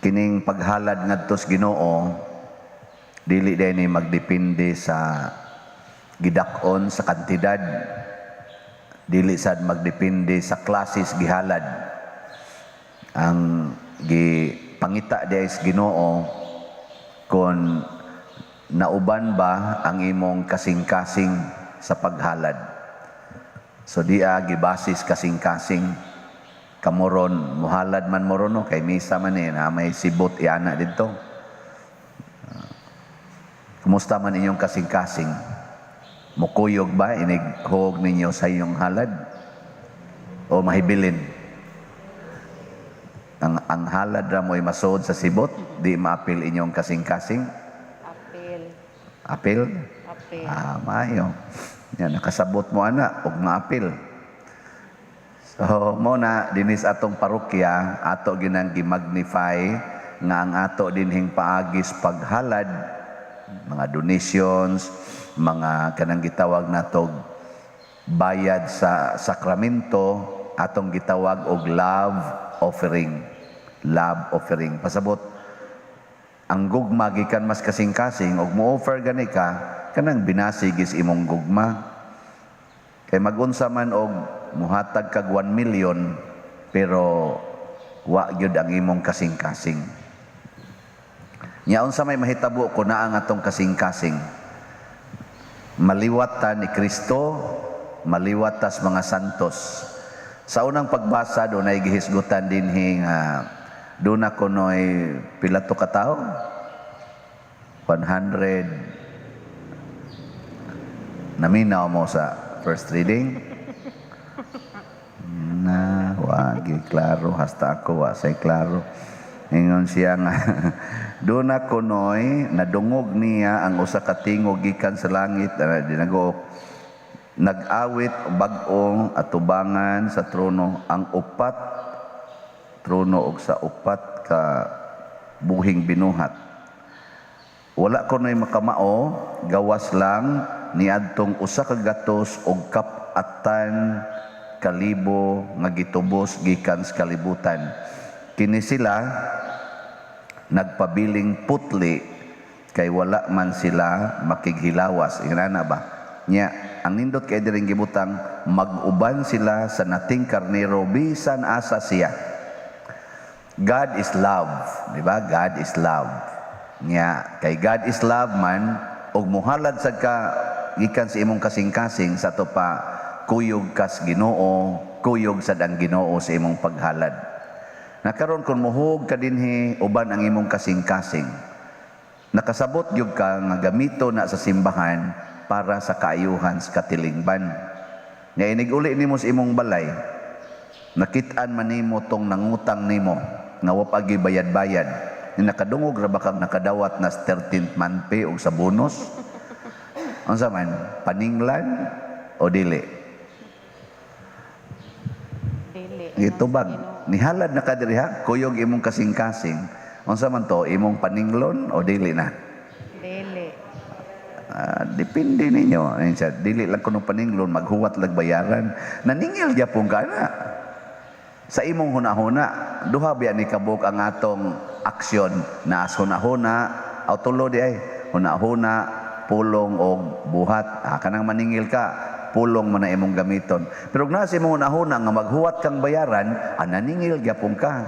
Kining paghalad ngadto sa Ginoo, dili diay ni magdepende sa gidak-on sa kantidad, dili sad magdepende sa klases gihalad. Ang gipangita diay sa Ginoo kung nauban ba ang imong kasing-kasing sa paghalad. So dia gibasis kasing-kasing. Kamo ron, muhalad man mo ron, no? Kay misa man eh, na may sibot iana dito. Kumusta man inyong kasing-kasing? Mukuyog ba inig huog ninyo sa inyong halad? O mahibilin? Ang halad ra mo'y masuod sa sibot, di maapil inyong kasing-kasing? Apil. Apil? Apil. Ah, maayo. Yan, nakasabot mo ana og maapil. So, mo na dinis atong parokya, ato ginang gimagnify nga ang ato dinhing paagis paghalad, mga donations, mga kanang gitawag natog bayad sa sakramento, atong gitawag og love offering. Love offering. Pasabot, ang gugma gikan mas kasing-kasing og mo-offer gani ka kanang binasig is imong gugma. Kay magunsa man og muhatag kag 1 million pero wa gyud ang imong kasing-kasing. Nya unsa may mahitabo ko na ang atong kasing-kasing? Maliwat ta ni Kristo, maliwat tas mga santos. Sa unang pagbasa, dunay gihisgutan dinhi nga duna kunoy pila to ka tawo? 100. Naminaw mo sa first reading? Na, wagi klaro, hasta ako wa say klaro. Ingon siya nga duna kunoy nadungog niya ang usa ka tingog gikan sa langit, dinago nag-awit bag-ong atubangan sa trono, ang upat trono og sa upat ka buhing binuhat. Wala kunoy makamao gawas lang niadtong 104,000 nga gitubos gikan sa kalibutan. Kini sila nagpabiling putli kay wala man sila makighilawas. Ingana ba? Nya, ang nindot kay diring gibutang, mag-uban sila sa nating karnero bisan asa siya. God is love, di ba? God is love. Nya, kay God is love man, ug muhalad sad ka gikan sa imong kasing-kasing, sa to pa kuyog kas Ginoo, kuyog sad ang Ginoo sa imong paghalad. Nakaron kung muhug ka dinhi uban ang imong kasing-kasing, nakasabot gyud ka nga gamito na sa simbahan para sa kaayuhan sa katilingban. Nga inig uli nimo sa imong balay, nakit-an man nimo tong nangutang nimo nga wa pa bayad-bayad. Ni nakadungog ra ba kang nakadawat na 13th month pay og sa bonus? Unsa man, paninglan o dili? Dili. Gitubag. Nihalad na ka diri ha, kuyog imong kasing-kasing. Unsa man to, imong paninglon o dili na? Dili. Ah, depende ninyo. Ayun siya, dili lang kuno paninglon, maghuwat lag bayaran. Naningil gyapon ka na. Sa imong hunahuna, duha biya ni kabuk ang atong aksyon na hunahuna, aw tulo di ay, hunahuna, pulong og buhat. Ah, kanang maningil ka, pulong man na imong gamiton. Pero kung nasa imong hunahuna nga maghuwat kang bayaran, ah, naningil gyapon ka.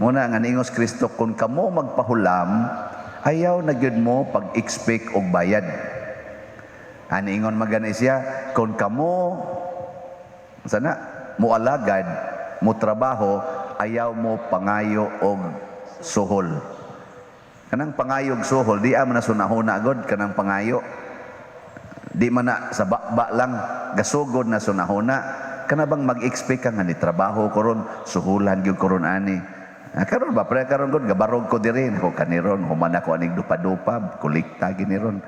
Muna nga niingos Kristo, kung kamo magpahulam, ayaw na gyud mo pag-expect og bayad. Ani ingon magani siya, kung kamo sana mo alagad, mo trabaho, ayaw mo pangayo og suhol. Kanang pangayog suhol, di man na sunahuna god kanang pangayo. Di man na sa baba lang, gasugod na sunahuna. Kana bang mag-expect ka nga ni trabaho ko ron, suhulan gyud ko ron ani. Ah, karon ba pre, karon gud gabarog ko diri ko kaniron, human ako aning dupa-dupa, kolekta gini ron.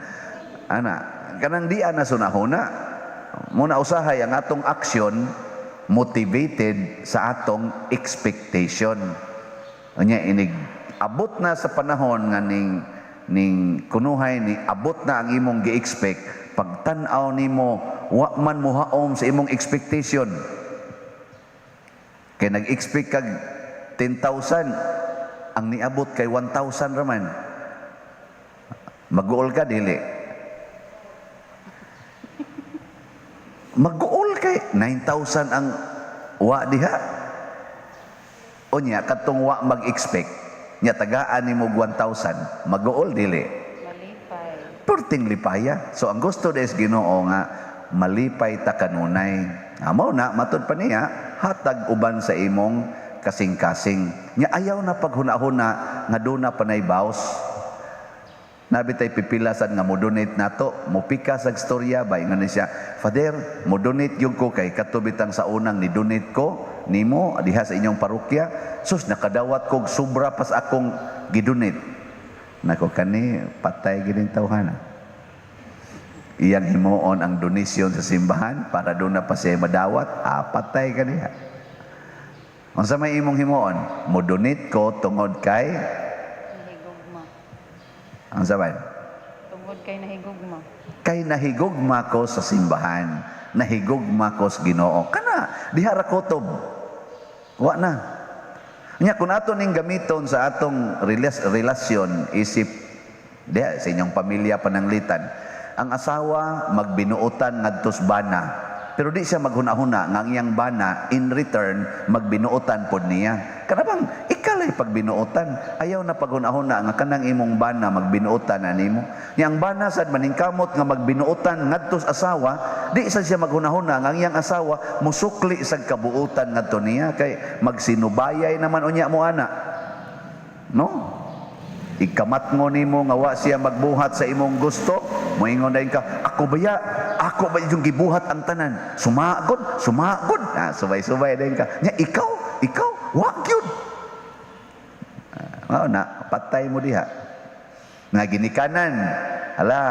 Ana, kanang di na sunahuna. Muna usahay ang atong aksyon motivated sa atong expectation. Unya inig abot na sa panahon nga ning kunuhay ni abot na ang imong gi-expect, pagtan-aw nimo wa man mohaom sa imong expectation. Kay nag-expect kag 10,000, Ang niabot kay 1,000 raman. Mag-uol ka, dili? Mag-uol kay 9,000 ang wa diha. Unya, katong wa mag-expect, nya tagaan nimo og 1,000, mag-uol, dili? Malipay. Perting lipaya. So ang gusto des Ginoo nga malipay ta kanunay. Amo na matud pa niya, hatag uban sa imong kasing-kasing. Nya ayaw na paghuna-huna nga duna panay baos. Nabi tay pipilasan nga mo-donate nato, mopika sa istorya ba, ingon ni siya, "Father, mo-donate gyud ko kay katubitang sa unang ni donate ko nimo diha sa inyong parokya, sus, nakadawat kog sobra pas akong gidonate." Nako, kani patay gining tawhana. Iyang himuon ang donasyon sa simbahan para doon na pa siya madawat, ah, patay ka diha. Unsa may imong himuon? Mo-donate ko tungod kay Nahigugma. Ang sabay? Tungod kay nahigugma. Kay nahigugma ko sa simbahan, nahigugma ko sa Ginoo. Kana diha ra kutob. Wa na. Nya kung ato ning gamiton sa atong relasyon isip diha sa inyong pamilya pananglitan, ang asawa magbinuotan ngadto sa bana, pero di siya maghuna-huna nga ang iyang bana in return magbinuotan pod niya. Kana bang ikalay pagbinuotan, ayaw na paghuna-huna nga kanang imong bana magbinuotan animo. Nya ang bana sad maningkamot nga magbinuotan ngadto sa asawa, di sad siya maghuna-huna nga ang iyang asawa musukli sa kabuutan ngadto niya kay magsinubayay naman unya mo ana. No? Ikamatngo nimo nga wa siya magbuhat sa imong gusto, moingon dayon ka, "Ako baya, ako ba yung gibuhat ang tanan? Sumagod, sumagod." Ah, subay-subay dayon ka. Nya ikaw, ikaw, wa gyud. Ah, mao na, patay mo diha. Nga ginikanan, ala,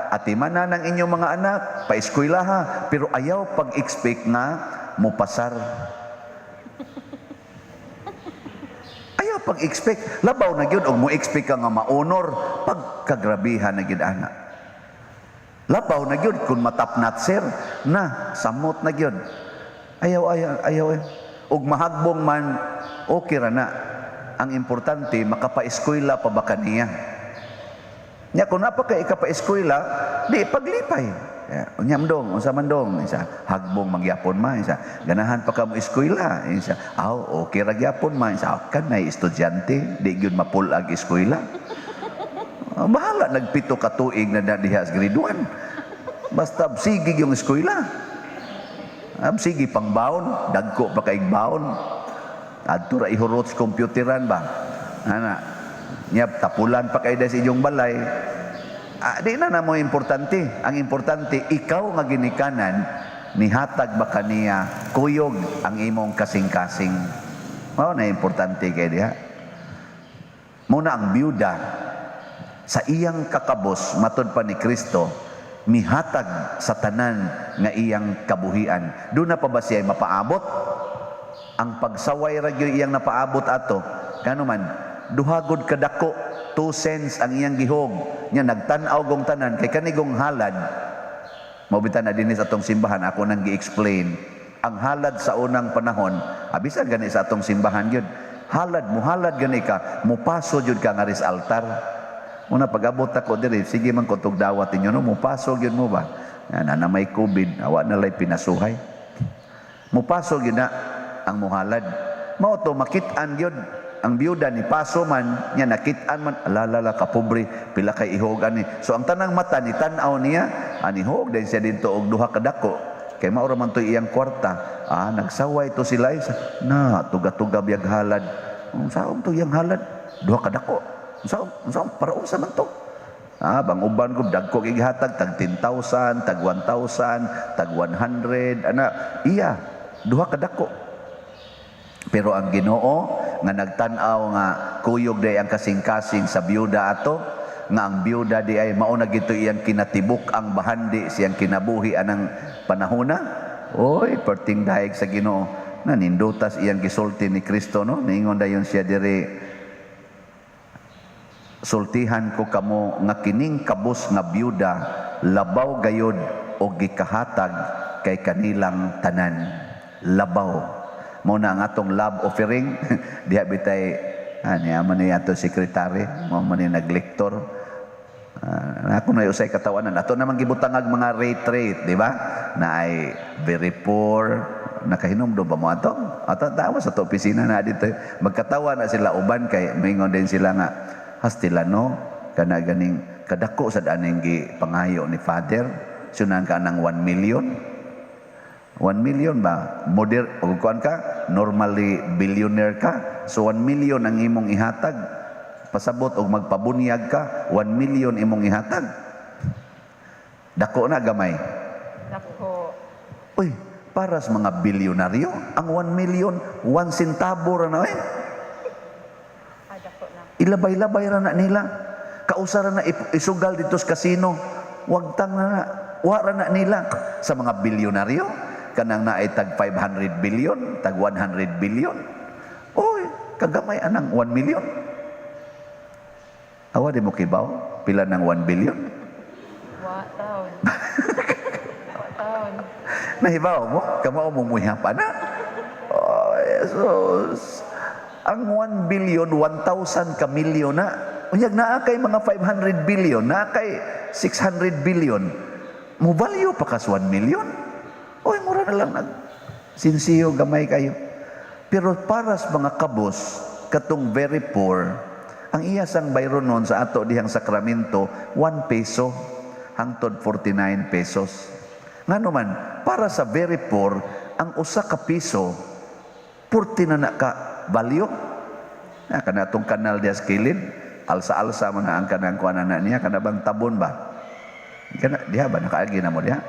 atimanan ang inyong mga anak, paeskwela ha, pero ayaw pag-expect nga mopasar. Ayaw pag-expect. Labaw na gyud og mo-expect ka nga ma-honor, pagkagrabihan na gyud ana. Labaw na gyud kung matapnat sir, na samot na gyud. Ayaw, ayaw, ayaw, ayaw. Og mahagbong man, okay ra na. Ang importante, makapaeskwela pa ba kaniya? Nya kung napa kay ikapaeskwela, di paglipay. Ya, unya dong, unsa man dong, isa hagbong magyapon ma, isa ganahan pa ka mo eskwela, isa aw okay ra gyapon ma, isa aw, kanay estudyante, di gyud mapulag eskwela. Ah, bahala nagpito ka tuig na diha sa grade 1. Basta sige yung eskwela. Ah, sige pang baon, dagko pa kaig baon. Adto ra ihurot sa computeran ba. Ana. Nya tapulan pa kay sa inyong balay. Ah, di na na mo importante. Ang importante, ikaw nga ginikanan, nihatag ba kaniya kuyog ang imong kasing-kasing. Mao na importante kay diha. Muna ang byuda sa iyang kakabos matod pa ni Kristo mihatag sa tanan nga iyang kabuhian. Doon na pa ba siya mapaabot? Ang pagsaway ra gyud iyang napaabot ato. Kano man duha gud kadako, 2 cents ang iyang gihog. Nya nagtan-aw gong tanan kay kanigong halad. Mao bitan na dinhi sa atong simbahan ako nang gi-explain ang halad sa unang panahon. Abisan gani sa atong simbahan gyud. Halad, muhalad gani ka, mupaso gyud ka nga sa altar. Una pag-abot ako diri, sige man ko dawat ninyo no, mupaso gyud mo ba? Na, na may COVID, awa na lay pinasuhay. Mupaso gyud na ang muhalad. Mao to makit-an gyud ang biyuda ni paso man nya nakit-an man, alalala kapobre, pila kay ihog ani. So ang tanang mata ni tan-aw niya ani hog din siya didto og duha ka dako. Kay mao ra man to iyang kwarta. Ah, nagsaway to sila na tuga-tuga biyag halad. Unsaon to iyang halad? Duha ka dako. Unsaon unsaon para unsa man to? Ah, bang uban ko dagko kay gihatag tag 10,000, tag 1,000, tag 100 ana iya duha ka dako. Pero ang Ginoo nga nagtan-aw nga kuyog day ang kasing-kasing sa biyuda ato, nga ang biyuda di ay mao na gito iyang kinatibuk ang bahandi siyang kinabuhi anang panahona. Oy, perting dayeg sa Ginoo. Nanindutas iyang gisulti ni Kristo no, niingon dayon siya diri, "Sultihan ko kamo nga kining kabus nga biyuda labaw gayod og gikahatag kay kanilang tanan." Labaw. Mao na ang atong love offering diha bitay Ah, niya man ni ato sekretary, mao man ni naglektor. Ah, ako na usay katawanan. Ato naman gibutangag mga rate-rate, di ba? Na ay very poor, nakahinumdum ba mo ato? Ato tawa sa to opisina na dito. Magkatawa na sila uban kay mingon din sila nga hastila no kana ganing kadako sa aning gi pangayo ni Father, sunan ka ng 1 million. 1 million ba? O kuan ka, normally billionaire ka. So 1 million ang imong ihatag. Pasabot og magpabunyag ka, 1 million imong ihatag. Dako na gamay? Dako. Uy, para sa mga bilyonaryo, ang 1 million, 1 centavo ra na eh. Ah, dako na. Ilabay-labay ra na nila. Kausa ra na isugal dito sa kasino. Wagtang na na. Wa ra na nila. Sa mga bilyonaryo, kanang naay tag 500 billion, tag 100 billion. Oy, kagamay anang 1 million. Awa di mo kibaw, pila ng 1 billion? Wa taon. Wa taon. Nahibaw mo, kamao mo muha pa na. Oh, Jesus. Ang 1 billion, 1,000 ka milyon na. Unyag naa kay mga 500 billion, naa kay 600 billion. Mo value pa kas 1 million? Oy, mura na lang nag sinsiyo gamay kayo. Pero para sa mga kabos, katong very poor, ang iya sang bayron nun sa ato dihang sakramento, 1 peso hangtod 49 pesos. Ngano man, para sa very poor, ang usa ka piso, 40 na na ka value. Na kana atong kanal diya sa kilid, alsa-alsa man na ang kanang kuan na niya, kana bang tabon ba? Kana diha ba nakaagi na mo diha?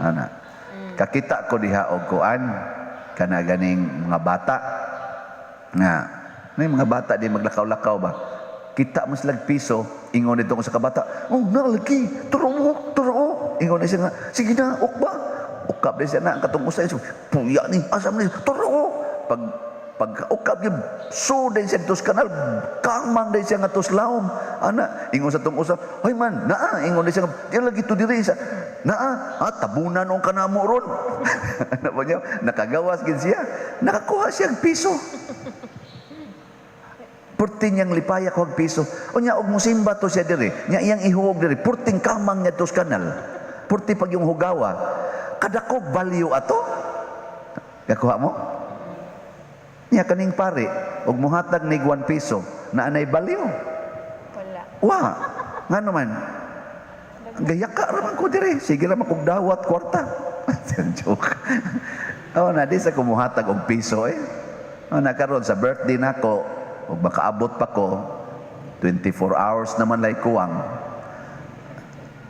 Ana. Kakita ko diha og kuan kana ganing mga bata nga may mga bata di maglakaw-lakaw ba. Kita mo sila piso, ingon nito ko sa kabata, "Oh, na lagi, turo mo, turo mo." Ingon ni siya nga, "Sige na, ukba." Ukab din siya na, ang katong usay, puya ni, asam ni, turo mo. Pag pag ukab niya, so din siya dito sa kanal, kamang din siya nga tos lawom. Ana, ingon sa tong usap, "Hoy man, naa," ingon din siya, nga, "Di lagi to diri sa, naa, ah, tabunan ang kanamo ron." Ano ba niya? Nakagawas gid siya. Nakakuha siya og piso. Purti niyang lipaya og piso. Unya og musimba to siya diri. Nya iyang ihuog diri. Purting kamang niya to sa kanal. Purti pag yung hugawa. Kadakog value ato. Kakuha mo? Nya kaning pare og muhatag nig 1 piso na anay value. Wala. Wa. Ngano man? Gayaka ra man ko diri. Sige ra man kog dawat kwarta. Joke. Oh, na di sa kumuhatag og piso eh. Oh, na karon sa birthday nako ug makaabot pa ko, 24 hours naman lay kuwang.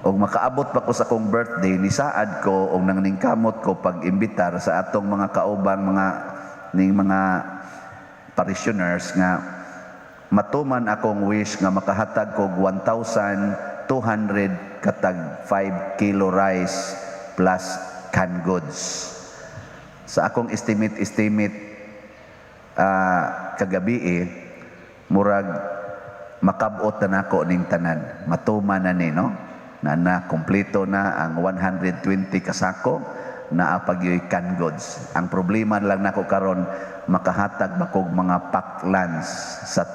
Og makaabot pa ko sa akong birthday, nisaad ko og nangningkamot ko pag-imbitar sa atong mga kaubang mga ning mga parishioners nga matuman akong wish nga makahatag kog 1,200 katag 5 kilo rice plus canned goods. Sa akong estimate estimate kagabi eh, murag makabot na nako ning tanan. Matuman na ni, no? Na na kompleto na ang 120 kasako na apagyoy canned goods. Ang problema lang nako karon, makahatag ba kog mga packed lunch sa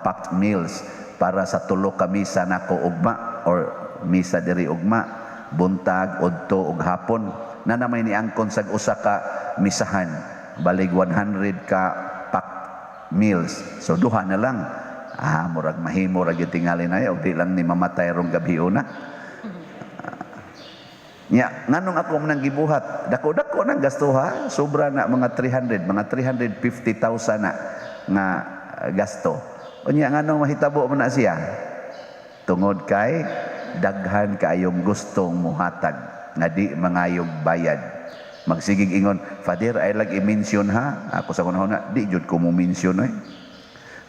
packed meals para sa tulo ka misa nako ugma or misa diri ugma, buntag, udto ug hapon, na namay niangkon sa usa ka misahan, balig 100 ka packed meals. So duha na lang. Ah, murag mahimo ra gyud tingali na og di lang ni mamatay rong gabi una. Nya, nganong ako nang gibuhat? Dako-dako nang gasto ha. Sobra na mga 300, mga 350,000 na nga gasto. Unya nganong mahitabo man na siya? Tungod kay daghan kaayong gustong muhatag nga di mangayog bayad. Magsigig ingon, "Father, ay lag i-mention ha." Ako sa kunahon na, di jud ko mo mention eh.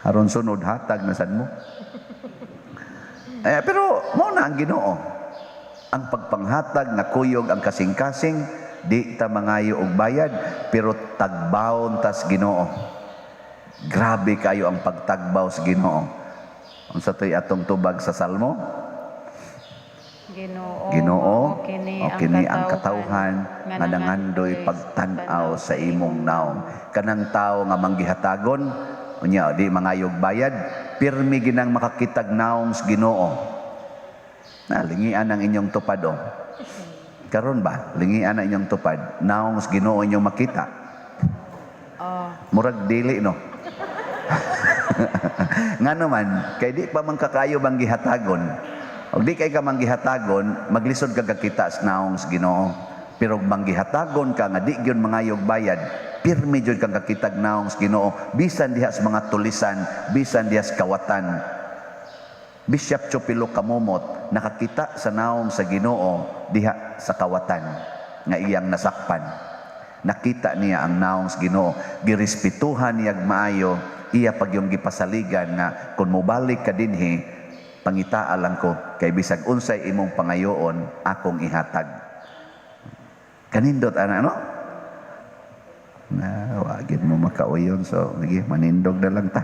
Aron sunod hatag na sad mo. Eh, pero mo na ang Ginoo. Ang pagpanghatag nga kuyog ang kasing-kasing, di ta mangayo og bayad, pero tagbawon tas Ginoo. Grabe kayo ang pagtagbaw sa Ginoo. Unsa to'y atong tubag sa Salmo? Ginoo, Ginoo, o kini o kini ang katawhan nga nangandoy pagtan-aw sa imong naong. Kanang tao nga manggihatagon, Unya di mangayog bayad, pirmi ginang makakitag naong sa Ginoo. Na lingian ang inyong tupad oh. Karon ba, lingian ang inyong tupad, naong sa Ginoo inyong makita? Oh. Murag dili, no. Nga naman, kay di pa man kakayo bang gihatagon. Og di kay ka man gihatagon, maglisod ka kakita sa naong sa Ginoo. Pero og manggihatagon ka nga di gyud mangayog bayad, pirmi jud kang kakitag naong sa Ginoo bisan diha sa mga tulisan, bisan diha sa kawatan. Bishop Chopilo Camomot nakakita sa naong sa Ginoo diha sa kawatan nga iyang nasakpan. Nakita niya ang naong sa Ginoo, girespetuhan niya maayo, iya pagyong gipasaligan nga kung mobalik ka dinhi, pangitaa lang ko kay bisag unsay imong pangayoon, akong ihatag. Kanindot ana, no? Na wagid mo makauyon, so sige, manindog na lang ta.